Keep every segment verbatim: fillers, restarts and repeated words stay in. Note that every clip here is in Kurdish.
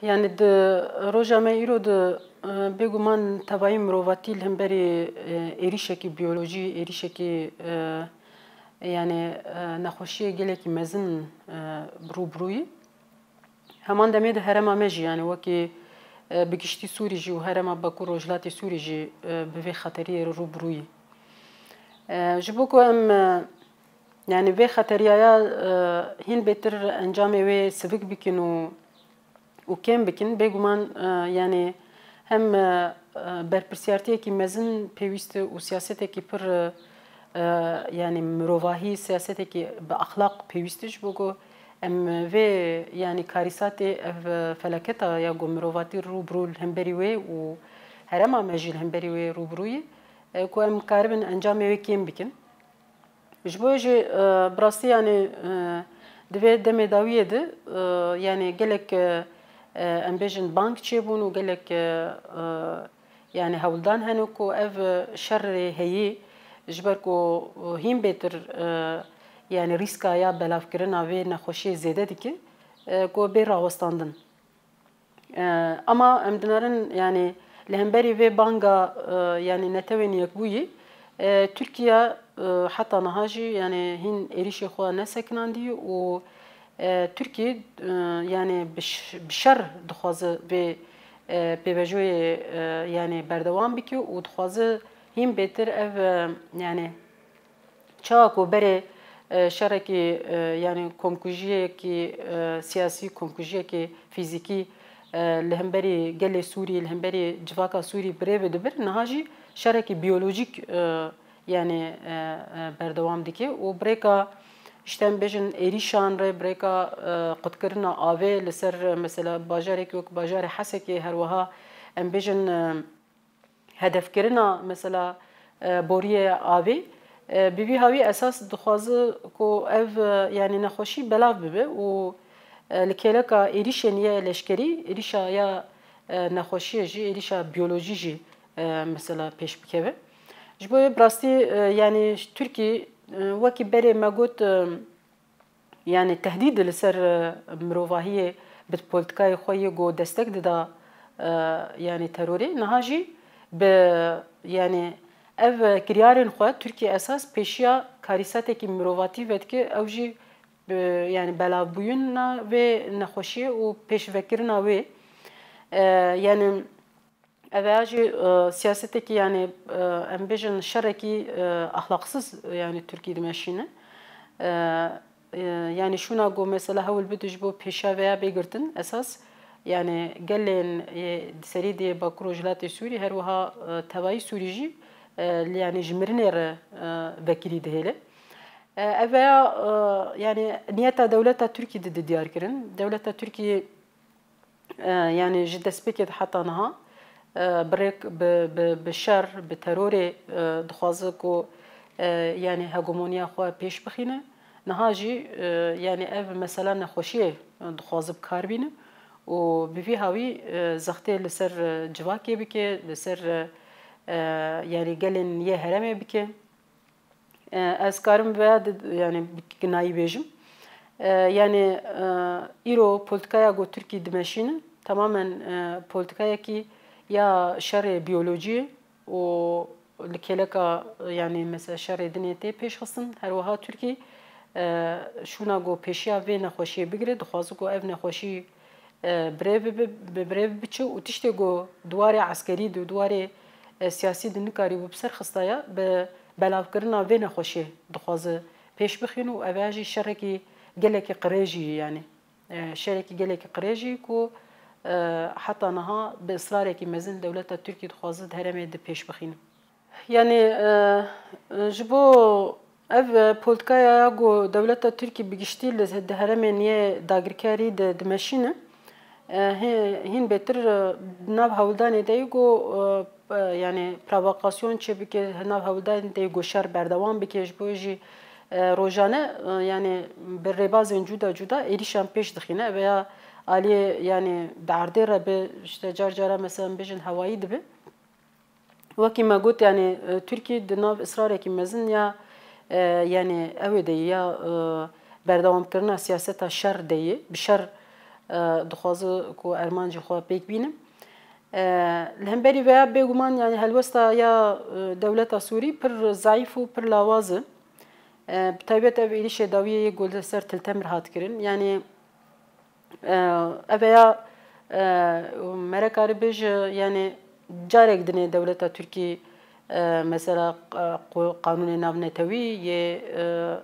Yani di roja me îro de, e, bêguman tevayî mirovatî li hemberî, e, êrîşekî biyolojî, êrîşekî, e, yani, e, nexweşiyê gelekî mezin, e, rû bi rû yî. Heman demê de herêma me jî, yani wekî, e, bi giştî Sûrî jî û herêma Bakur Rojhilatê Sûrî jî, e, bi vê xeteriyê re rû bi rû yî. E, ji bo ku em, e, yani vê xeteriyaya, e, hîn bêtir encamê wê sivik bikin û û kêm bikin. Bêguman, e, yani hem, e, e, berpirsiyartiyekî mezin pêwîst e û siyasetekî pir, e, e, yani mirovahî, siyasetekî bi exlaq pêwîst e, ji bo ku em vê yani karîsatê, ev, e, felaketa ya ku mirovatî rû bi rû li hemberî wê û herêma me jî li hemberî wê rû bi rû yî, e, ku em karibin encamê wê kêm bikin. Ji bo jî, e, bi rastî, yani, e, di vê demê dawiyê de, e, yani gelek, e, e, em bêjin bang çêbûn û gelek, e, e, yani hewldan hene ku ev, e, şerê heyî ji ber ku, e, hîn bêtir, e, yani rîska ya belavkirina vê nexweşiyê zêde dike, e, ku bê rawestandin. E, ama em dinarin, yani, li hemberî vê banga, e, yani, Netewên Yekbûyî, e, Tirkiye, e, heta niha jî, yani, hîn êrîşê xwe nesekinandî û, e, Tirkiye, e, yani, bi ş-, bi şer dixwaze vê, e, pêvajoyê, e, yani, berdewam bike û dixwaze hîn bêtir ev, e, yani, Çawa ku berê, e, şerekî, e, yani komkujiyekî, e, siyasî, komkujiyekî fîzîkî, e, li hemberî gelê Sûrî, li hemberî civaka Sûrî birêve dibir, niha jî şerekî biyolojîk, e, yani, e, e, berdewam dike û bi rêka, işte, em bêjin êrîşan re, bi rêka, e, qutkirina avê li ser, e, mesela bajarek wek bajarê Hesekê, her wiha em bêjin, e, hedefkirina mesela, e, boriyê avê, e, bi vî hawî esas dixwaze ku ev, e, yani nexweşî belav bibe û, e, li kêleka êrîşên yê leşkerî, êrîşa ya, e, nexweşiyê jî, êrîşa biyolojî jî, e, mesela pêş bikeve. Ji bo vê bi rastî, e, yani Tirkî, e, wekî berê me got, e, yani tehdîd li ser, e, mirovahiyê bi politikayê xwe yê ku destek dida, e, yani terorê. Niha jî bi, yani ev kiryarên xwe Tirkiye esas pêşiya karîsatekî mirovatî vedike, ew jî bi, yani belavbûyina vê nexweşiyê û pêşvekirina wê. E, yani Eveya jî, e, siyasetekî, yani, e, em bêjin şerekî, e, ahlaqsiz, yani Tirkî dimeşîne. E, e, yani şûna ku mesela hewl bide ji bo pêşiya veya bê girtin, esas, yani gelên, e, di serî dê Bakur Rojhilatê Sûrî, her wiha, e, tevayî Sûrî jî, e, li, yani ji mirinê re, e, vekirî dihêle. E, eveya, e, yani niyeta dewleta Tirkî di, di diyar kirin. Dewleta Tirkî E, yani ji destpêkê de heta niha, e, bi rêk, bi, bi, bi şer, bi terorê, e, dixwaze ku, e, yani hegemoniya xwe pêş bixîne. Niha jî, e, yani ev mesela nexweşiyê, e, dixwaze bi kar bîne û bi vî hawî, e, zextê li ser, e, civakê bike, li ser, e, e, yani gelên yê herêmê bike. E, ez karim veya di, yani bi kinayî bêjim. E, yani, e, îro politikaya ku Tirkî dimeşîne, tamamen, e, politikayekî ya şerê biyolojiyê û li kêleka, yani mesela şerê dinê tê pêşxistin. Her wiha Tirkî, e, şûna ku pêşiya vê nexweşiyê bigire, dixwaze ku ev nexweşî e, birêve bi, bi birêve biçe û tiştê ku di warê eskerî de, di warê, e, siyasî de nikarîbû bi ser xistaya, bi belavkirina vê nexweşiyê dixwaze pêş bixîne û ev ya jî şerekî gelekî qirêj î, yani, e, şerekî gelekî qirêj î ku, e, heta niha bi israrekî mezin dewleta Tirkî dixwaze di herêmê de pêş bixîne. Yani, e, e, ji bo ev, e, politikaya ya ku dewleta Tirkî bi giştî li, di herêmên yê dagirkerî de dimeşîne, e, hê-, hîn bêtir, e, di nav hewldanê de yê ku, e, e, yani provokasyon çêbike, di nav hewldanê de yê ku şer berdewam bike, ji bo jî, e, rojane, e, yani bi rêbazên cuda cuda êrîşan pêş dixîne, veya aliyê yani di erdê re be, işte car cara mesela em bêjin hewayî dibe. Wekî me got, yani, e, Tirkî di nav israrekî mezin ya, e, yani, ew ê de ye, ya, e, berdewamkirina siyaseta şer de ye, bi şer, e, dixwaze ku armancê xwe pêk bîne. E, li hemberî veya bêguman, yani helwesta ya, e, dewleta Sûrî pir zayîf û pir lawaz e. E, bi taybet ev êrîşê dawiyê yê ku li ser Til Temir hat kirin. Yani, e, ev ya, e, me re karî bêje, yani carek dinê dewleta Tirkî, e, mesela, e, qu-, qanûnê navnetewî yê, e,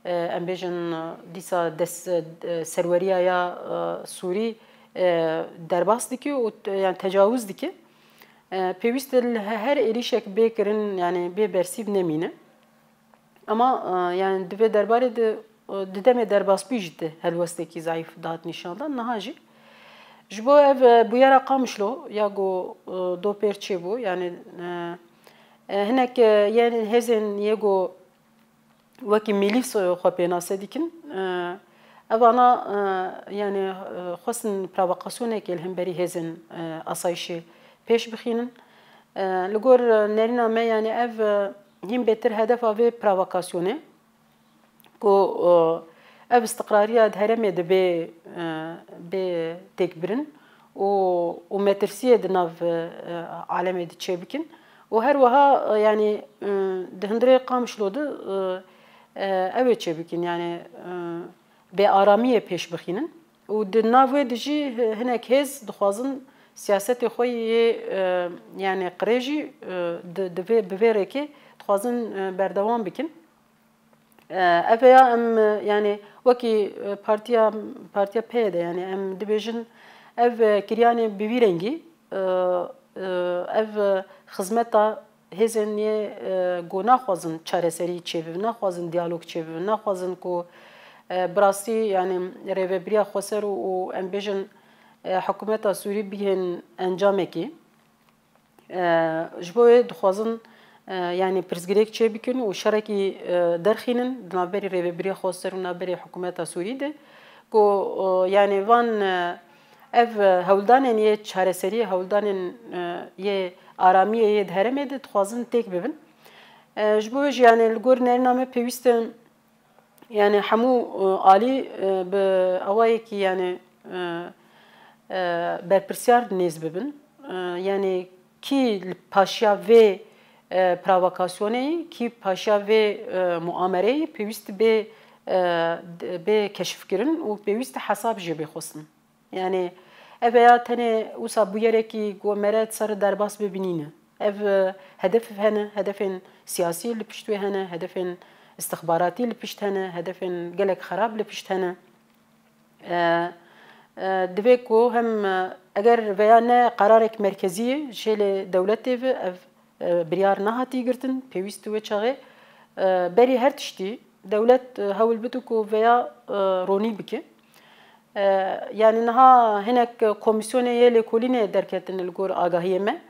e, em bêjin, e, dîsa des-, e, serweriya ya, e, Sûrî, e, derbas dike û te-, yani tecawuz dike. E, pêwîst e li he-, her êrîşek bê kirin, yani bê bersîv nemîne. Ama, e, yani di vê derbarê de, e, di demê derbasbûyî jî de helwestekî zayîf dihat nîşan dan. Niha jî ji bo ev, e, bûyera Qamişlo ya ku, e, do pêr çêbû, yani, e, e, hinek, e, yên hêzên yê ku wekî mîlîs, e, xwe pênase dikin, e, evana, e, yani, e, xwestin provokasyonek li hemberî hêzên, e, asayişê pêş bixînin. E, li gor, e, nerîna me, yani ev, e, hîn bêtir hedefa vê provokasyonê ku, e, ev istiqrariya di herêmê de bê, e, bê têkbirin û, û metirsiyê di nav, e, alemê de çêbikin û her wiha, e, yani, e, di hundirê Qamişlo de, e, e, ew ê çêbikin, yani, e, bêaramiyê pêş bixînin. Û di nav wê de jî hinek hêz dixwazin siyasetê xwe yê, e, yani qirêjî, e, di, di vê, bi vê rêkê dixwazin, e, berdewam bikin. E, ev ya em, e, yani wekî, e, partiya, partiya P Y D, yani em dibêjin ev, e, kiryanê bi vî rengî, e, e, ev, e, xizmeta hêzên yê, e, ku naxwazin çareserî çêbibin, naxwazin diyalog çêbibin, naxwazin ku, e, bi rastî, yani, rêvebiriya xweser û, û em bêjin, e, hikûmeta Sûrî bigihên encamekî. E, ji bo wê dixwazin, e, yani, pirsgirêk çêbikin û şerekî, e, derxînin di navberî rêvebiriya xweser û navberê hikûmeta Sûrî de. Ku, e, yani, van, e, ev, e, hewldanên yê çareseriyê, hewldanên, e, yê aramiyê yê di herêmê de dixwazin têk bibin. E, ji bo wê jî, yani, li gor nerîna me pêwîst e, yani, hemû, e, alî, e, bi awayekî, yani, e, e, berpirsiyar nêz bibin. E, yani, kî li paşiya vê, e, provokasyonê yî, kî paşiya vê, e, muamereyê pêwîst bê, e, d-, bê keşifkirin û pêwîst hesab jê bê xwestin. Yani, ev ya tenê wisa bûyerekî ku me re ser derbas bibe nîne. Ev, e, hedef hene, hedefên siyasî li pişt wê hene, hedefên istixbaratî li pişt hene, hedefên gelek xerab li pişt hene. E, e, divê ku hem, e, eger veya ne qerarek merkezî ye, jê lê dewletê ve ev e, biryar nehatî girtin, pêwîst wê çaxê, e, berî her tiştî dewlet, e, hewl bide ku vêya, e, ronî bike. E, yani niha hinek komîsyonê yê lêkolînê derketin li gor agahiyê me.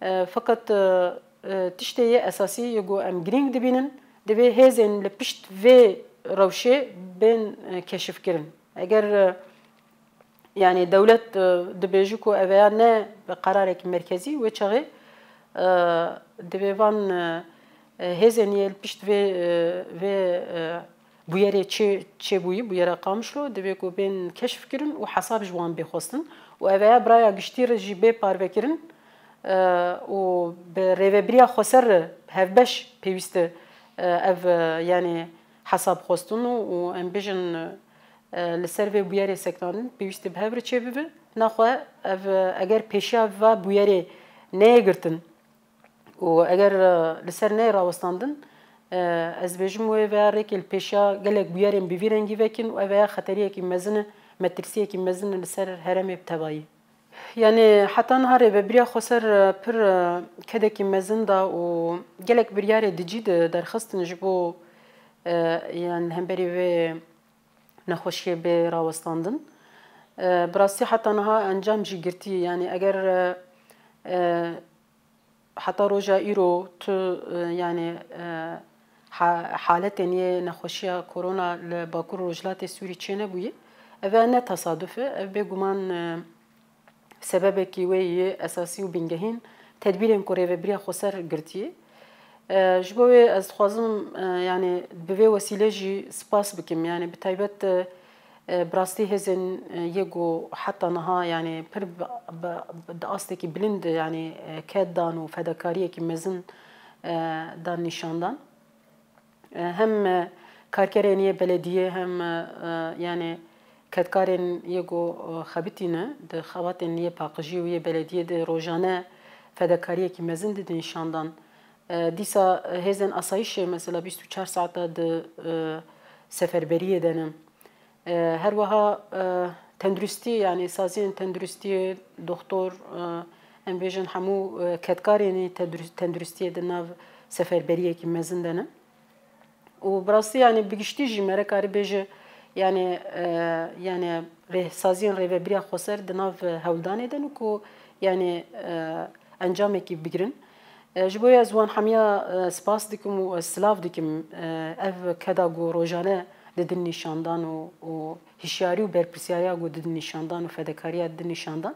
E, feqet, e, e, tiştê yê esasî yê ku em girîng dibînin, divê hêzên li pişt vê rewşê bên, e, keşifkirin. Eger, e, Yani dewlet, e, dibêje ku ev ya ne bi qerarek merkezî, wê çaxê, e, divê van, e, e, hêzên yê li pişt vê, e, vê, e, bûyerê çê, çêbûyî, bûyera Qamişlo, divê ku bên keşf kirin û hesab ji wan bê xwestin û ev ya bi raya giştî re jî bê parvekirin, e, û bi rêvebiriya xweser re hevbeş pêwîst e, e, ev, e, yani hesab xwestin û, û em bêjin, e, e, li ser vê bûyerê seknandin pêwîst e bi hev re çêbibe. Naxwe ev, e, eger pêşiya va bûyerê neyê girtin û eger, e, li ser neyê rawestandin, e, ez dibêjim wê veya rêkê li pêşiya gelek bûyerên bi vî rengî vekin û ev veya xeteriyekî mezin e, metirsiyekî mezin e li ser herêmê bi tevayî. Yani heta niha rêvebiriya xweser, e, pir, e, kedekî mezin da û gelek biryarê dicî de derxistin ji bo, e, yani hemberî vê nexweşiyê bê rawestandin. E, bi rastî heta niha encam jî girtî. Yani eger, e, e, heta roja îro tu, e, yani, e, ha-, haletên yê nexweşiya korona li Bakur Rojhilatê Sûrî çênebûyî, ev ne tesaduf e. Ev bêguman, e, sebebekî wê yê esasî û bingehîn tedbîrên ku Rêvebiriya Xweser girtiye. E, ji bo wê ez dixwazim, e, yani bi vê wesîle jî spas bikim. Yani bi taybet, e, E, bi rastî hêzên, e, yê ku heta niha, yanî pir bi, bi, bi, di astekî bilind, yanî, e, ked dan û fedakariyekî mezin, e, dan nîşandan. E, hem, e, karkerên yê belediyê hem, e, e, yanî kedkarên yê ku, e, xebitîne di xebatên yê paqijî û yê belediyê de rojane fedakariyekî mezin didin nîşandan. E, dîsa, e, hêzên asayîşê mesela bîst û çar saeta di, e, seferberiyê de ne. E, her wiha, e, tenduristî, yanî saziyên tenduristiyê, doxtor, e, em bêjin hemû, e, kedkarên tendurist-, tenduristiyê di nav seferberiyekî mezin de ne. Û bi rastî, yanî bi giştî jî me re karî bêje, yanî, e, yanî rê-, saziyên Rêvebiriya Xweser di nav hewldanê de ne ku, yanî, e, encamekî bigirin. E, ji bo ya ez wan hemiya, e, spas dikim û ez silav dikim, e, ev keda ku rojane didin nîşandan û, û hişyarî û berpirsiyariya ku didin nîşandan û fedekariya didin nîşandan.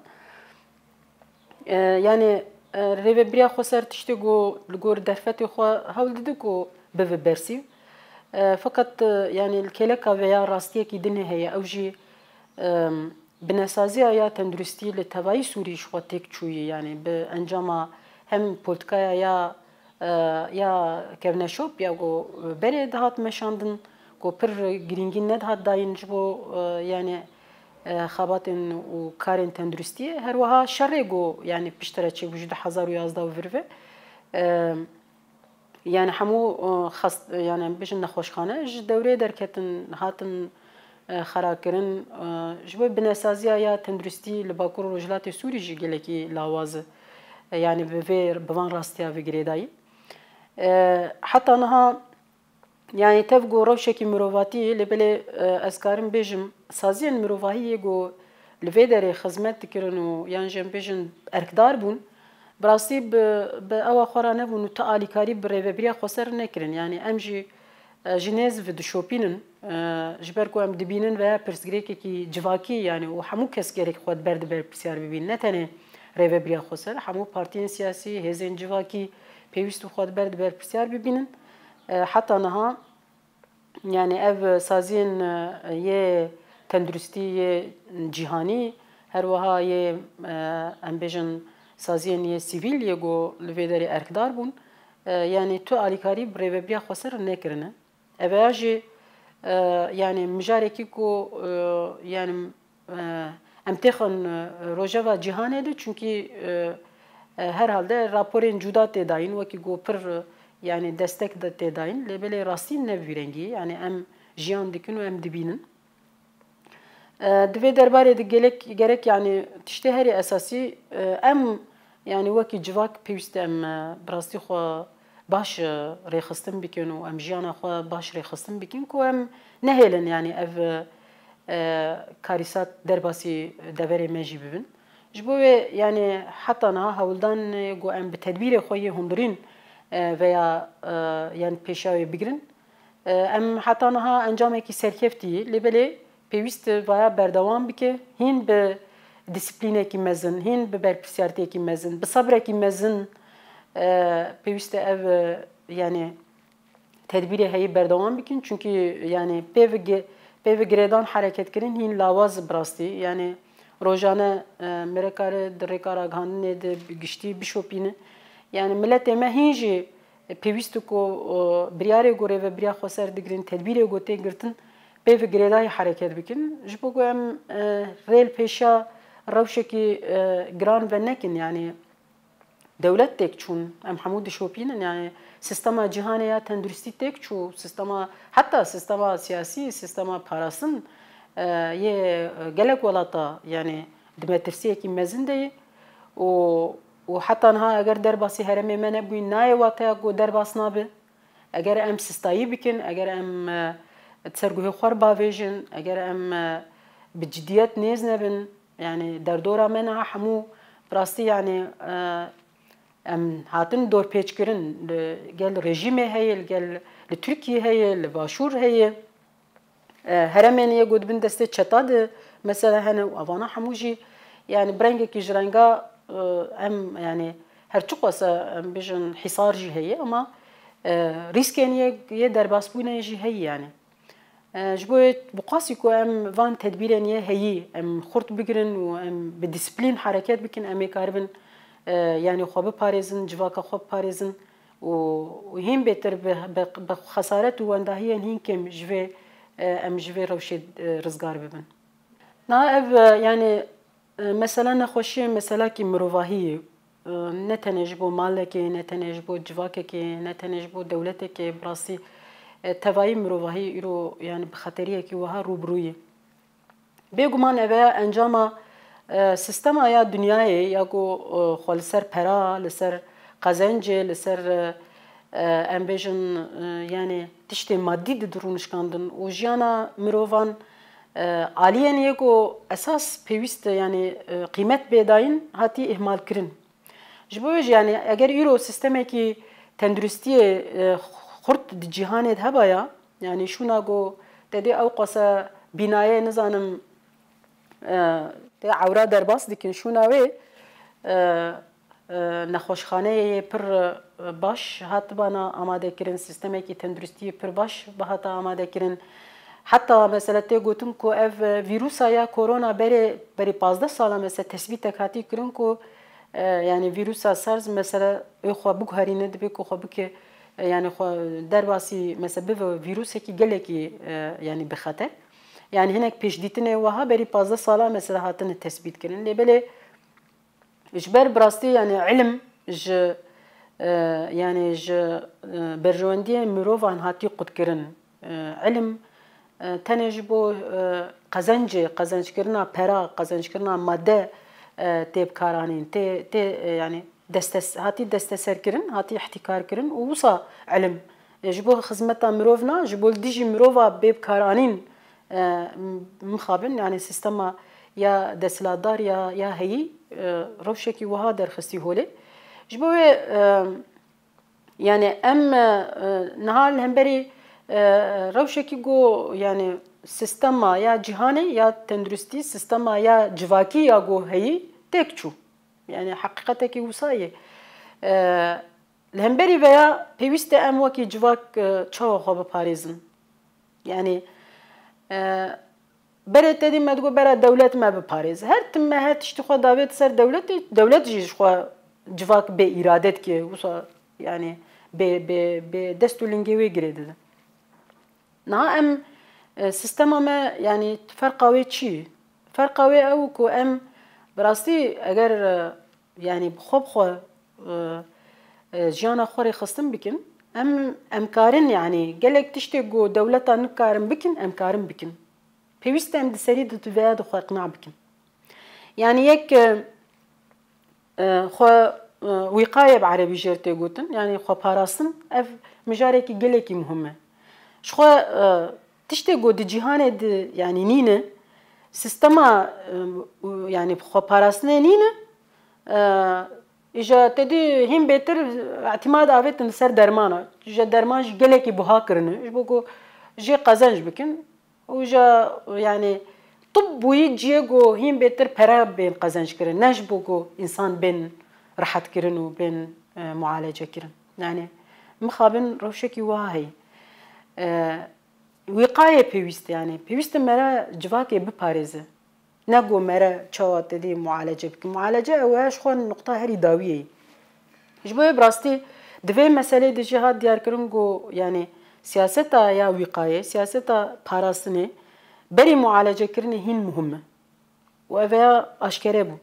E, yanî, e, Rêvebiriya Xweser tiştê ku li gor derfetê xwe hewl dide ku bive bersîv. E, feqet, e, yanî li kêleka vê ya rastiyekî dinê heye. Ew jî, e, binesaziya ya tenduristî li tevayî Sûrî ji xwe têk çûyî. Yanî bi encama hem polîtîkaya ya e, ya kevneşop ya ku berê dihat meşandin, ku pir girîngî nedihat dayîn ji bo, e, yanî, e, xebatên û karên tenduristiyê. Her wiha şerê ku, yanî piştre çêbû ji du hezar û yazdeh û vir ve, e, yanî hemû, e, xest-, yanî em bêjin nexweşxane ji dewrê derketin, hatin, e, xerakirin. E, ji bo binesaziya ya tenduristî li Bakur û Rojhilatê Sûrî jî gelekî lawaz e. E, yanî bi vê, bi van rastiya ve girêdayî. E, heta niha, yanî tev ku rewşekî mirovatî, lê belê, e, ez karim bêjim, saziyên mirovahî yê ku li vê derê xizmet dikirin û yan jî em bêjin erkdar bûn, bi rastî bi, bi ewa xwe re nebûn û tu alîkarî bi Rêvebiriya Xweser nekirin. Yanî em jî, e, ji nêz ve dişopînin, e, ji ber ku em dibînin veya pirsgirêkekî civakî, yanî û hemû kes gerek xwe di ber di berpirsiyar bibîn, ne tenê Rêvebiriya Xweser, hemû partiyên siyasî, hêzên civakî pêwîst û xwe di ber di berpirsiyar bibînin. E, heta niha, yanî ev saziyên, e, yê tenduristî yê cîhanî, her wiha yê, e, em bêjin saziyên yê sivîl yê ku li vê derê erkdar bûn, e, yanî tu alîkarî bi Rêvebiriya Xweser nekirine. Eveya jî, e, yanî mijarekî ku, e, yanî, e, em têxin, e, rojeva cîhanê de, çunkî, e, e, herhalde raporên cuda tê dayîn, wekî ku pir, e, yanî destek de tê dayîn, lê belê rastî ne bi vî rengî, yanî em jiyan dikin û em dibînin. E, di vê derbarê de gelek, gerek, yanî tiştê herî esasî, e, em, yanî wekî civak pêwîst e em, e, bi rastî xwe baş, e, rêxistin bikin û em jiyana xwe baş rêxistin bikin ku em nehêlin, yanî ev, e, karîsat derbasî deverê me jî bibin. Ji bo wê, yanî heta niha hewldan, e, ku em bi tedbîrê xwe yê hundirîn, e, veya, e, yanî pêşiya wê bigirin. E, em heta niha encamekî serkeftî yê, lê belê pêwîst e vaya berdewam bike, hîn bi disiplînekî mezin, hîn bi berpirsiyartiyekî mezin, bi sebrekî mezin, e, pêwîst e ev, e, yanî tedbîrê heyî berdewam bikin. Çunkî yanî pê ve gi-, pê ve girêdan hereket kirin hîn lawaz bi rastî. Yanî rojane, e, me re kare di rêka ragihandinê de bi giştî bişopîne. Yanî miletê me hîn jî pêwîst e ku, e, biryarê ku Rêvebiriya Xweser digirin, tedbîrê ku tê girtin, pê ve girêdayî hereket bikin. Ji bo ku em, e, rê li pêşiya rewşekî, e, giran venekin, yanî dewlet têk çûn, em hemû dişopînin, yanî sîstema cîhanê ya tenduristî têk çû, sîstema, heta sîstema siyasî, sîstema parastin, e, yê, e, gelek welata, yanî di metirsiyekî mezin de ye û, û heta niha eger derbasî herêmê me nebûyî, nayê wateya ku derbas nabe. Eger em sistayî bikin, eger em, e, di ser guhê xwe re bavêjin, eger em, e, bi cidiyet nêz nebin, yanî derdora me niha hemû bi rastî, yanî, e, em hatin dorpêçkirin, li gel rejîmê heye, li gel, li Tirkiyê heye, li Başûr heye. E, herêmên yê ku di bin destê çeta de mesela hene û evana hemû jî, yanî bi rengekî ji renga, e, em, yanî her çiqas e em bêjin hîsar jî heye, ama, e, rîskên yê, yê derbasbûnê jî heye yanî. E, ji bo wê bi qasî ku em van tedbîrên yê heyî em xurt bigirin û em bi dîsîplîn hereket bikin, em ê karibin, e, yanî xwe biparêzin, civaka xwe biparêzin û, û hîn bêtir bi, bi, bi xesaret û wendahiyên hîn kêm ji vê, e, em ji vê rewşê, e, rizgar bibin. Na ev, e, yanî, e, mesela nexweşiyê meselakî mirovahî ye. E, ne tenê ji bo malekê, ne tenê ji bo civakekê, ne tenê ji bo dewletekê, bi rastî, e, tevayî mirovahî îro, yanî bi xeteriyekî wiha rûbirû ye. Bêguman ev e encama, e, sîstema ya dinyayê ya ku, e, xwe li ser pera, li ser qezencê, li ser, e, e, em bêjin, e, yanî tiştê madî dide rûnişkandin û jiyana mirovan, e, aliyên yê ku esas pêwîst e, yanî, e, qîmet bê dayîn, hatî îhmalkirin. Ji bo wê jî, yanî eger îro sîstemekî tenduristiyê, e, xurt di cîhanê de hebaya, yanî şûna ku te dê ew qase bînayê, nizanim, e, tê ewra derbas dikin, şûna wê, e, e, nexweşxaneyê pir, e, baş hatibana amadekirin, sîstemekî tenduristiyê pir baş bihata amadekirin. Heta mesela tê gotin ku ev, e, vîrusa ya korona berê, berî pazdeh sala mesela tesbîtek hatî kirin ku, e, yanî vîrusa SARS mesela wê xwe biguherîne, dibê ku xwe bike, e, yanî xwe derbasî mesela bive vîrusekî gelekî, e, yanî bi xeter. Yanî hinek pêşdîtinê wiha berî pazdeh sala mesela hatine tesbît kirin. Lê belê ji ber bi rastî, yanî ilim ji, e, yanî ji, e, berjewendiyên mirovan hatî qutkirin. E, ilim, e, tenê ji bo, e, qezencê, qezenckirina pera, qezenckirina madde, e, tê bikaranîn, tê, tê, e, yanî destes-, hatî desteserkirin, hatî îhtîkarkirin û wisa ilim, e, ji bo xizmeta mirov na, ji bo li dijî mirova bê bikaranîn, e, m-, mixabin, yanî sîstema ya desthilatdar ya, ya heyî, e, rewşekî wiha derxistî holê. Ji bo wê, e, yanî em, e, e, niha li hemberî, e, rewşekî ku, yanî sîstema ya cîhanê ya tenduristî, sîstema ya civakî ya ku heyî têk çû. Yanî heqîqetekî wisa ye. E, li hemberî veya pêwîst e em wekî civak, e, çawa xwe biparêzin? Yanî, e, berê te dî me digot bera dewlet me biparêze. Her tim me her tiştî xwe davêt ser dewletê, dewlet jî ji xwe civak bê îrade dike, wisa yanî bê, bê, bê dest û lingê wê girê dide. Niha em, e, sîstema me, yanî ferqa wê çi ye? Ferqa wê ew ku em bi rastî eger, e, yanî bi xwe bi xwe, e, e, jiyana xwe rêxistin bikin, em, em karin, yanî gelek tiştê ku dewleta nikarin bikin, em karin bikin. Pêwîst e em di serî de tu veya di xwe iqna bikin. Yanî yek, e, e, xwe, e, wîqayê bi erebî jê re tê gotin, yanî xwe parastin, ev mijarekî gelekî muhim e. Ji xwe, e, tiştê ku di cîhanê de, yanî nîne, sîstema, e, û, yanî xwe parastinê nîne, e, îja te dî hîn bêtir îtîmad avêtin li ser dermana. Ji derman jî gelekî buha kirine, ji bo ku jê qezenc bikin. Û ja, yanî, tib bûyî cihê ku hîn bêtir pere bên qezenc kirin, ne ji bo ku însan bên rehet kirin û bên, e, mualece kirin. Yanî, mixabin rewşekî wiha heye. E, wîqayê pêwîst e, yanî, pêwîst e mere civakê biparêze. Ne ku mere çawa te dî mualece bike. Mualece ew e, ji xwe nuqta herî dawiyê ye. Ji bo wê bi rastî di vê meselê de jî hat diyarkirin ku, yanî, siyaseta ya wîqayê, siyaseta parastinê berî mualecekirinê hîn muhim e. Û ev ya aşkere bû.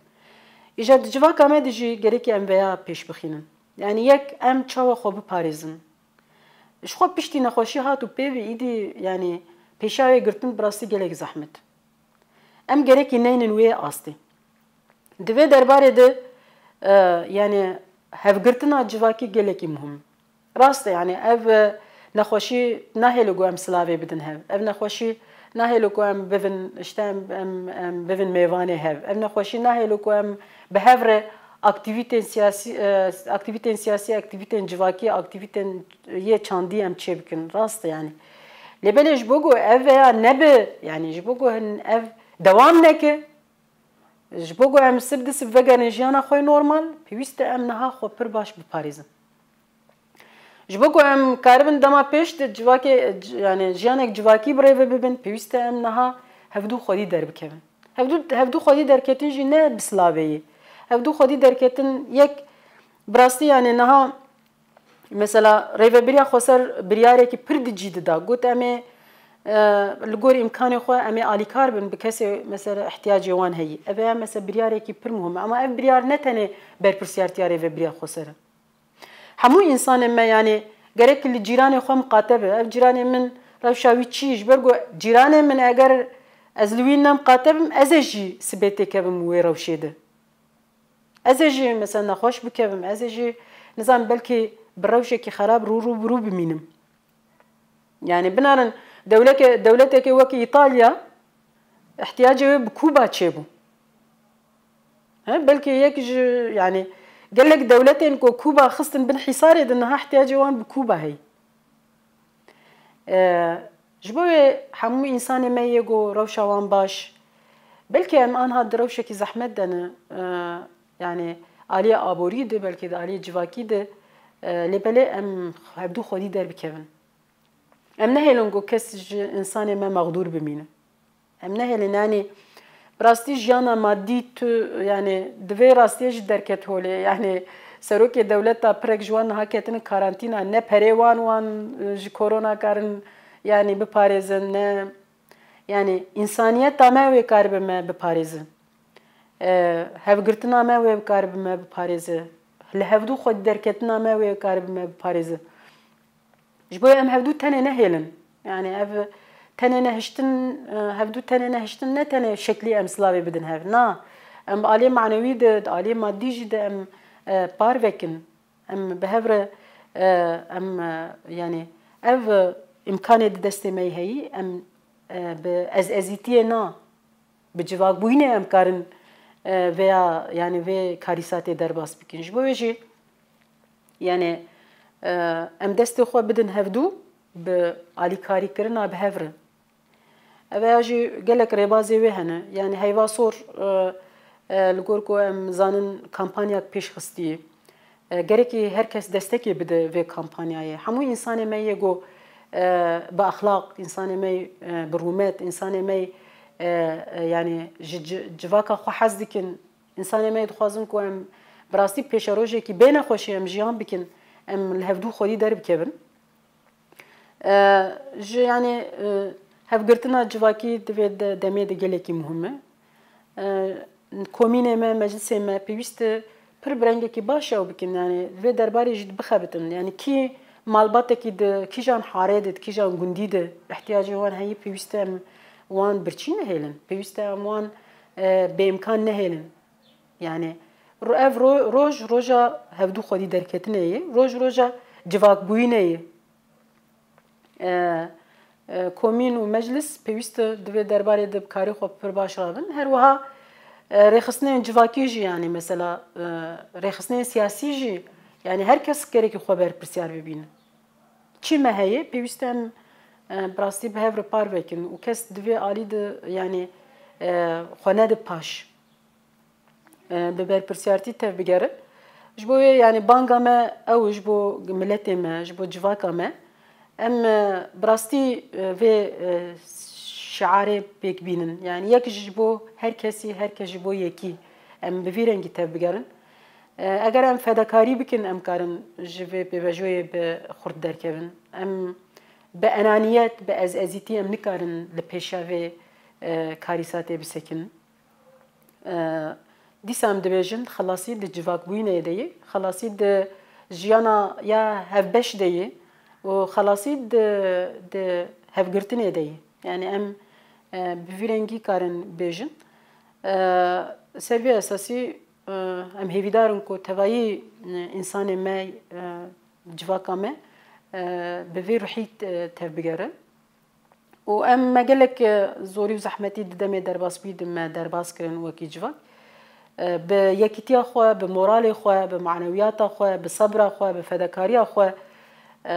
Îja di civaka me de jî gerekî em veya pêş bixînin. Yanî yek, em çawa xwe biparêzin. Ji xwe piştî nexweşî hat û pê ve îdî, yanî, pêşa wê girtin bi rastî gelek zehmet. Em gerekî neynin wê astê. Di vê derbarê de, e, yanî hevgirtina civakî gelekî muhim. Rast e, yanî ev, e, nexweşî nahêle ku em silavê bidin hev. Ev nexweşî nahêle ku em bivin, işte em, em, em bivin mêvanê hev. Ev nexweşî nahêle ku em bi hev re aktîvîtên siyasî, e, aktîvîtên siyasî, aktîvîtên civakî, aktîvîtên yê çandî em çêbikin. Rast e yanî. Lê belê ji bo ku ev veya nebe, yanî ji bo ku hin ev dewam neke, ji bo ku em sib di sib vegerin jiyana xwe normal, pêwîst e em niha xwe pir baş biparêzin. Ji bo ku em karibin dema pêş de civakê, c-, yani jiyanek civakî bi rê ve bibin, pêwîst e em niha hevdû xwedî derbikevin. Hevdû, hevdû xwedî derketin jî ne bi silavê ye. Hevdû xwedî derketin yek bi rastî yani niha mesela rêvebiriya xweser biryarekî pir di cî dida. Got em ê, e, li gor îmkanê xwe em ê alîkar bin bi kesê mesela ihtiyacê wan heyî. Ev ya mesela biryarekî pir muhim e. Ama ev biryar ne tenê berpirsiyartiya rêvebiriya xweser e. Hemû însanên me, yanî gerek li cîranê xwe miqate be. Ev cîranê min rewşa wî çi? Ji ber ku cîranê min eger ez li wî ne miqate bim, ez ê jî sibê têkevim wê rewşê de. Ez ê jî mesela nexweş bikevim, ez ê jî nizam belkî bi rewşekî xerab rû rû bi rû bimînim. Yani binarin dewleke-, dewletekê wekî Îtalya ihtiyacê wê bi Kuba çêbû. He, belkî yek ji, yani gelek dewletên ku Kuba xistin bin hîsarê de niha ihtiyacê wan bi Kuba heye. E, ji bo wê hemû însanê me yê ku rewşa wan baş, belkî em anha di rewşekî zehmet de ne, e, yani aliyê aborî de, belkî di aliyê civakî de, e, lê belê em hevdû xwedî derbikevin. Em nehêlin ku kes ji însanê me mexdûr bimîne. Em nehêlin, yanî bi rastî jiyana madî tu, yanî di vê rastiyê jî derket holê. Yanî serokê dewleta pirek ji wan niha ketine karantîna, ne perê wan wan, e, ji korona karin, yanî biparêzin, ne, yanî însaniyeta me wê karibe me biparêze. E, hevgirtina me wê karibe me biparêze. Li hevdû xwedî derketina me wê karibe me biparêze. Ji bo em hevdû tenê nehêlin. Yani ev tenê nehiştin, e, hevdû tenê nehiştin ne tenê şeklî em silavê bidin hev. Na, em bi aliyê manewî de, di aliyê madî jî de em, e, par vekin. Em bi hev re, e, em, e, yani ev, e, îmkanê di destê me yî heyî, em, e, bi ezezîtiyê na, bi civakbûyînê em karin, e, vêya, yani vê karîsatê derbas bikin. Ji bo wê jî, yani, e, em destê xwe bidin hevdû bi alîkarîkirina bi hev re. Ev ya jî gelek rêbazê wê hene. Yani heyva sor, e, e, li gor ku em zanin kampanyak pêş xistî. E, gerekî her kes destekê bide vê kampanyayê. Hemû însanê me yê ku, e, bi exlaq, însanê me, e, bi rûmet, însanê me, e, e, yani ji ci-, civaka xwe hez dikin, însanê me dixwazin ku em bi rastî pêşerojekî bê nexweşî em jiyan bikin, em li hevdû xwedî derbikevin. E, ji, yani, e, hevgirtina civakî di vê de-, demê de gelekî muhim e. E, komînê me, meclisê me pêwîst e pir bi rengekî baş ew bikin. Yani vê derbarê jî bixebitin. Yani kî malbatekî di kîjan harê de, di kîjan gundî de ihtiyacê wan heyî, pêwîst e em wan birçî nehêlin. Pêwîst e em wan, e, bêimkan nehêlin. Yani ro-, ev ro-, roj roja hevdû xwedî derketinê ye, roj roja civakbûyînê ye. E, e, komîn û meclis pêwîst e di vê derbarê de bi karê xwe pir baş rabin. Her wiha, e, rêxistinên civakî jî, yani mesela, e, rêxistinên siyasî jî, yani her kes gerekî xwe berpirsiyar bibînin. Çi me heye, pêwîst e em, e, bi rastî bi hev re par vekin û kes di vê alî de, yani, e, xwe nede paş. E, bi berpirsiyartî tevbigere. Ji bo wê, yani banga me ew ji bo miletê me, ji bo civaka me. Em, e, bi rastî, e, vê, e, şiarê pêk bînin. Yani yek ji bo her kesî, her kes ji bo yekî. Em bi vî rengî tevbigerin. E, eger em fedakarî bikin, em karin ji vê pêvajoyê bi xurt derkevin. Em bi enaniyet, bi ezezîtî em nikarin li pêşa vê, e, karîsatê bisekinin. E, dîsa em dibêjin, xelasî di civakbûyînê de ye, xelasî di jiyana ya hevbeş de ye û xelasî di, di hevgirtinê de ye. Yani em, e, bi vî rengî karin bêjin. E, ser vê esasî, e, em hêvîdar in ku tevayî, e, însanê me, e, civaka me, e, bi vî ruhî, e, tevbigere. Û em me gelek, e, zorî û zehmetî di demê derbasbûyî de me derbas kirin wekî civak. E, bi yekîtiya xwe, bi moralê xwe, bi manewiyata xwe, bi sebra xwe, bi fedakariya xwe, e,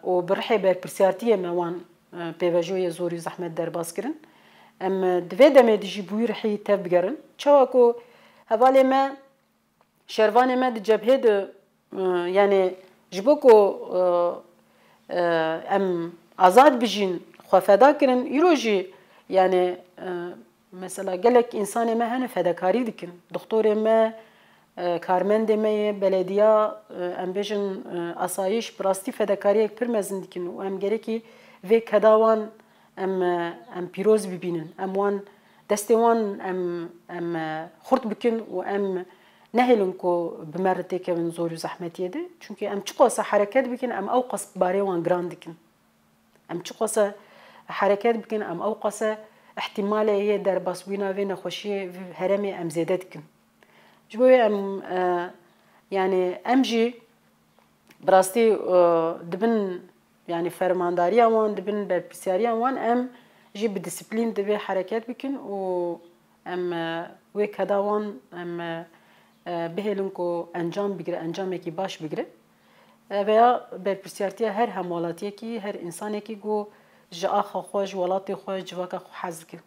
û bi rihê berpirsiyartiyê me wan, e, pêvajoyê zorî û zehmet derbas kirin. Em, e, di vê demê de jî bi wî rihî tevbigerin. Çawa ku hevalê me, şervanê me di cebhê de, e, yani Ji bo ku e, e, em azad bijîn, xwe feda kirin, îro jî yani e, mesela gelek însanê me hene fedekarî dikin. Doktorê me, e, karmendê me yê belediya, e, em bêjin e, asayîş bi rastî fedekariyek pir mezin dikin û em gerekî vê keda wan em, e, em pîroz bibînin. Em wan destê wan em, em e, xurt bikin û em nehêlin ku bi me re têkevin zor û zehmetiyê de. Çunkî em çiqasa hereket bikin, em ew qas barê wan giran dikin. Em çiqasa hereket bikin, em ew qasa ihtimalê yê derbasbûna vê nexweşiyê, vê herêmê em zêde dikin. Ji bo wê em, e, yani em jî bi rastî e, dibin yani fermandariya wan, dibin berpirsiyariya wan, em jî bi disiplîn divê hereket bikin û em e, wê keda wan em e, e, bihêlin ku encam bigire, encamekî baş bigire. E, veya berpirsiyartiya her hemwelatiyekî, her însanekî ku ji axa xwe, ji welatê xwe, ji civaka xwe hez dike.